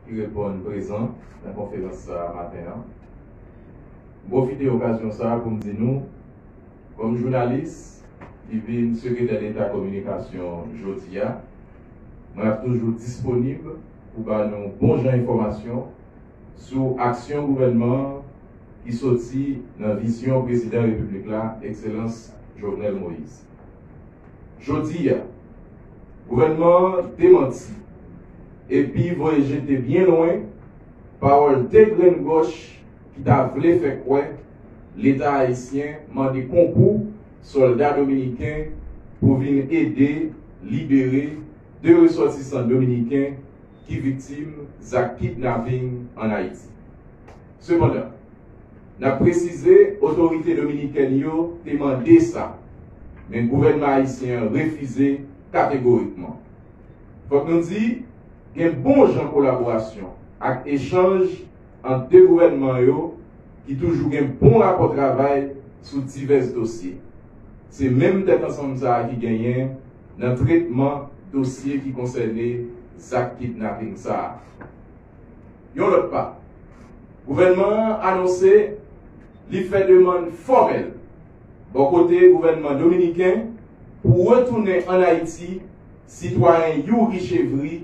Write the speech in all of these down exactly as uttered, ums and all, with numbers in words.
ki reponn prezan nan konferans sa a maten an. M pwofite okazyon sa a pou m di nou, kòm jounalis ki vin Sekretè Deta Kominikasyon jodi a, mwen ap toujou disponib pou ba nou bon jan enfòmasyon sou aksyon gouvènman an ki soti nan vizyon Prezidan Repiblik la, Ekselans Jovenel Moïse. Jodi a, gouvènman an demanti epi voye jete byen lwen pawòl de grenn gòch ki ta vle fè kwè Leta ayisyen mande konkou sòlda dominiken pou vin ede libere de resòtisan dominiken ki viktim zak kidnaping ann Ayiti. Sepandan, n ap presize otorite dominikèn yo te mande sa, men gouvènman ayisyen an refize kategorikman. Fòk nou di, gen bon jan kolaborasyon ak echanj ant de gouvènman yo ki toujou gen bon rapò travay sou divès dosye. Se menm tèt ansanm sa a ki genyen nan tretman dosye ki konsène zak kidnaping sa a. Yon lòt pa, gouvènman an anonse li fè demann fòmèl bò kote gouvènman dominiken pou retounen ann Ayiti sitwayen Youri Chevry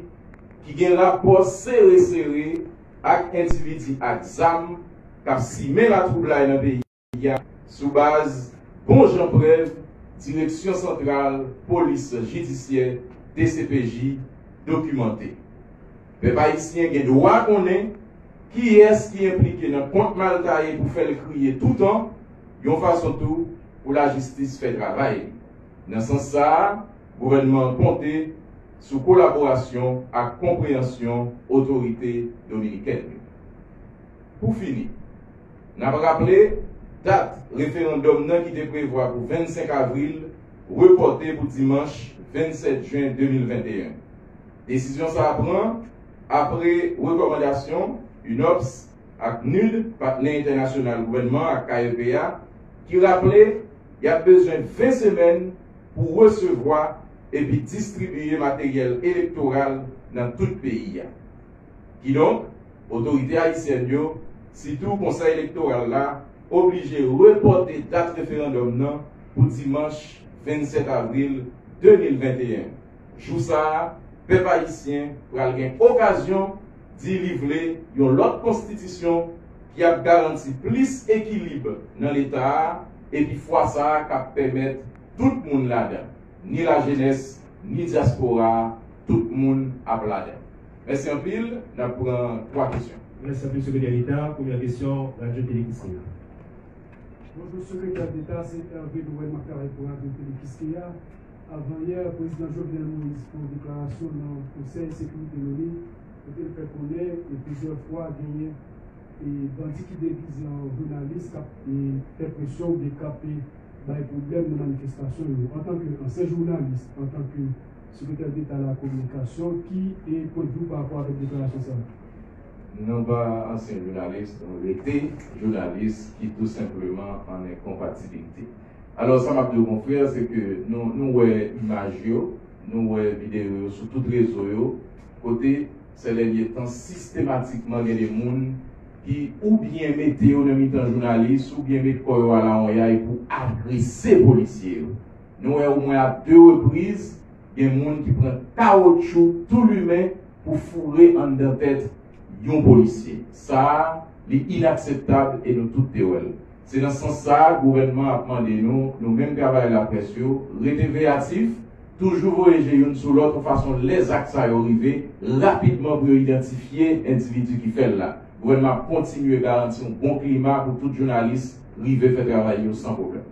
ki gen rapò sere sere ak endividi ak zam k ap simen latwoublay nan peyi a sou baz bon jan prèv Direksyon Santral Polis Jidisyè, D C P J, dokimante. Pèp ayisyen gen dwa konnen kiyès ki enplike nan kont mal taye pou fè l kriye toutan, yon fason tou pou lajistis fè travay li. Nan sans sa a, gouvènman an konte sou kolaborasyon ak konpreyansyon otorite dominikèn yo. Pou fini, n ap raple dat referandòm nan ki te prevwa pou vennsenk avril repòte pou dimanch vennsèt jen de mil venteyen. Desizyon sa a pran apre rekòmandasyon UNOPS ak NUD, patnè entènasyonal gouvènman ak K E P A, ki raple y ap bezwen ven semèn pou resevwa epi distribiye materyèl elektoral nan tout peyi a. Kidonk, otorite ayisyèn yo, sitou Konsèy Elektoral la, oblije repòte dat referandòm nan pou dimanch vennsèt avril de mil venteyen. Jou sa a, pèp ayisyen pral gen okazyon di li vle yon lòt konstitisyon ki ap garanti plis ekilib nan Leta a, epi fwa sa a k ap pèmèt tout moun ladan, ni lajenès, ni dyaspora a, tout moun ap ladan. Mèsi anpil, n ap pran twa kesyon. Mèsi anpil, Sekretè Deta. Premyè kesyon, Radyo Tele Kiskeya. Bonjou, Sekretè Deta, se Hervé Noël, m ap travay pou Radyo Tele Kiskeya. Avanyè, Prezidan Jovenel Moïse fè yon deklarasyon nan Konsèy Sekirite l'ONU, kote l fè konnen, e, plizyè fwa genyen, e, bandi ki degize an jounalis k ap, e, fè presyon oubyen k ap, e, bay pwoblèm nan manifestasyon yo. Antanke ansyen jounalis, antanke Sekretè Deta la kominikasyon, ki, e, pwendvi w pa rapò avèk deklarasyon sa a? Nou pa ansyen jounalis, nou rete jounalis ki tou senpleman an enkonpatibilite. Alò, sa m ap di w, konfrè, se ke nou, nou wè imaj yo, nou wè videyo yo sou tout rezo yo, kote, sèlèlyetan, sistematikman gen de moun ki oubyen mete yo nan mitan jounalis, oubyen met kò yo alawonyay pou agrese polisye yo. Nou wè omwen a de repriz, gen moun ki pran kawotchou tou limen pou foure anndan tèt yon polisye. Sa a, li inakseptab e nou tout te wè l. Se nan sans sa a, gouvènman an ap mande nou, nou menm travayè laprès yo, rete veyatif, toujou voye je youn sou lòt yon fason lè zak sa yo rive, rapidman pou yo idantifye endividi ki fè l la. Gouvènman ap kontinye garanti yon bon klima pou tout jounalis rive fè travay yo san pwoblèm.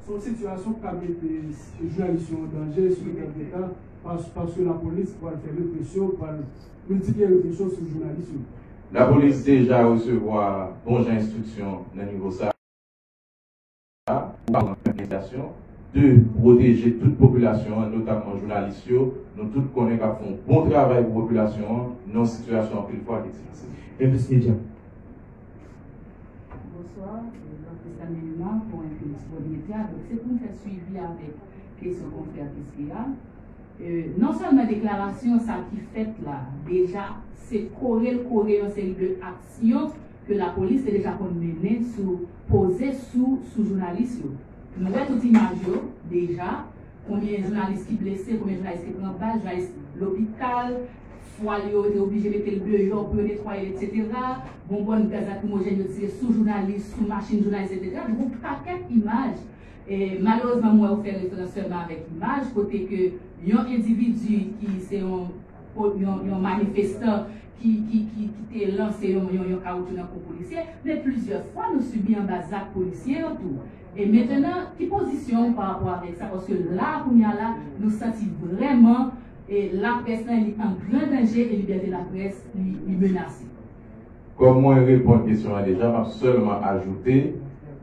Se yon sitiyasyon k ka mete jounalis yo an danje, Sekretè Deta, pas-, paske lapolis pral fè represyon, pral miltipliye represyon sou jounalis yo. Lapolis deja resevwa bon jan enstriksyon nan nivo sa a, pou pran medikasyon, de pwoteje tout popilasyon an, notamman jounalis yo. Nou tout konnen k ap fè yon bon travay pou popilasyon an, nan yon sitiyasyon anpil fwa ki difisil. Evis Media. Bonswa, e, Docteur Samuel Numa pou Evis Media. Donk, se pou n fè swivi avèk kesyon konfrè Kiskeya. E, non sèlman deklarasyon sa ki fèt la, deja, se kore l kore yon seri de aksyon ke lapolis te deja konn mennen sou, poze sou, sou jounalis yo. Nou wè tout imaj yo, deja, konbyen jounalis ki blese, konbyen jounalis ki pran bal, jounalis lopital, fwa l yo te oblije mete l deyò pou yo netwaye l, etsetera. Gon bòn gaz lakrimojèn yo tire sou jounalis, sou machin jounalis, etsetera. Donk, yon pakèt imaj. E, malerezman, mwen wè ou fè referans sèlman avèk imaj, kote ke yon endividi ki se yon, yon, yon manifestan ki, ki, ki, ki te lanse yon, yon, yon kawotchou nan kou polisye, men plizyè fwa nou sibi anba zak polisye yo tou. E mentenan, ki pozisyon w pa rapò avèk sa? Paske la, kounye a la, nou santi vrèman, e, laprès lan, li an gran danje e libète laprès, li, li menase. Kòm mwen reponn kesyon an deja, m ap sèlman ajoute,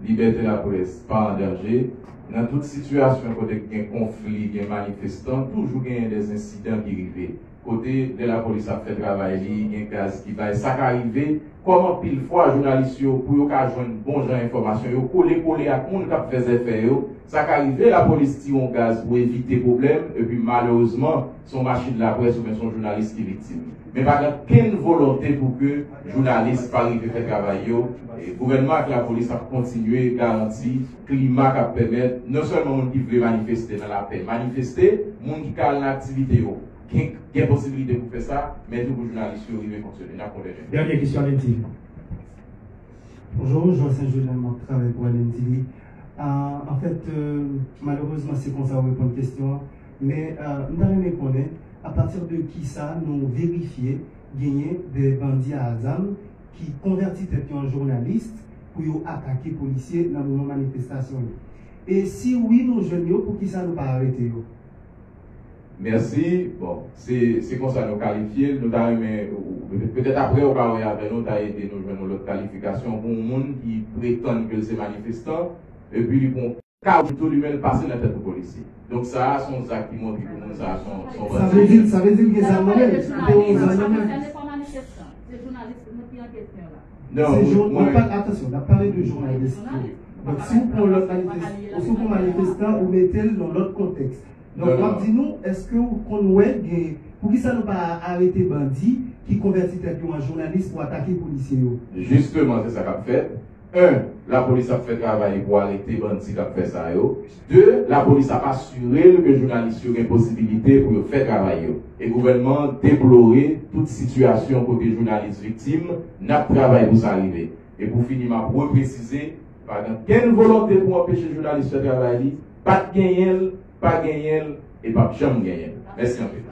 libète laprès pa an danje. Nan tout sitiyasyon kote gen konfli, gen manifestan, toujou genyen dè ensidan ki rive. Kote, lè lapolis ap fè travay li, gen gaz ki bay, sa ka rive. Kòm anpil fwa, jounalis yo, pou yo ka jwenn bon jan enfòmasyon, yo kole kole ak moun k ap fè zèfè yo. Sa ka rive, lapolis tire yon gaz pou evite pwoblèm, epi malerezman, se yon machin laprès oubyen se yon jounalis ki viktim. Men pa gen okenn volonte pou ke jounalis pa rive fè travay yo. E gouvènman ak lapolis ap kontinye garanti klima k ap pèmèt non sèlman moun ki vle manifeste nan lapè manifeste, moun ki ka al nan aktivite yo gen, gen posibilite pou fè sa, men tou pou jounalis yo rive fonksyone. N ap kontinye. Dènye kesyon, L N T V. Bonjou, Jocelyn Jovenel, mwen travay pou L N T V. Ah, anfèt, euh, malerezman, se konsa ou reponn kesyon an. Men, euh, m ta renmen konnen, apati de kisa nou verifye genyen de bandi a zam ki konvèti tèt yo an jounalis pou yo atake polisye nan moman manifestasyon yo. E si wi, nou jwenn yo, poukisa nou pa arete yo? Mèsi. Bon, se, se konsa nou kalifye l. Nou ta renmen, ou, ou, petèt apre ou ka wè avè nou, ta ede nou jwenn yon lòt kalifikasyon pou yon moun ki pretann ke l se manifestan, epi li pran yon kawotchou li menm, l pase nan tèt yon polisye. Donk sa a se yon zak ki montre ke moun sa a se yon, se yon bandi. Sa vle di, sa vle di l gen zam nan men l. Li te gen yon zam nan men l. Sa pa manifestan, se jounalis nou ki an kesyon la. Non, se jou-, nou pa, atansyon, n ap pale de jounalis. Donk, si w pran lòt manifestan, si w pran manifestan, ou mete l nan lòt kontèks. Donk, w ap di nou, èske w konn wè gen, poukisa nou pa arete bandi ki konvèti tèt yo an jounalis pou atake polisye yo? Jisteman, se sa k ap fèt. En, lapolis ap fè travay li pou arete bandi k ap fè sa yo. De, lapolis ap asire l ke jounalis yo gen posibilite pou yo fè travay yo. E gouvènman an deplore tout sitiyasyon kote jounalis viktim, n ap travay pou sa rive. E pou fini, m ap represize, pa gen okenn volonte pou anpeche jounalis fè travay li, pa t genyen l, pa genyen l, e p ap janm genyen l. Mèsi anpil.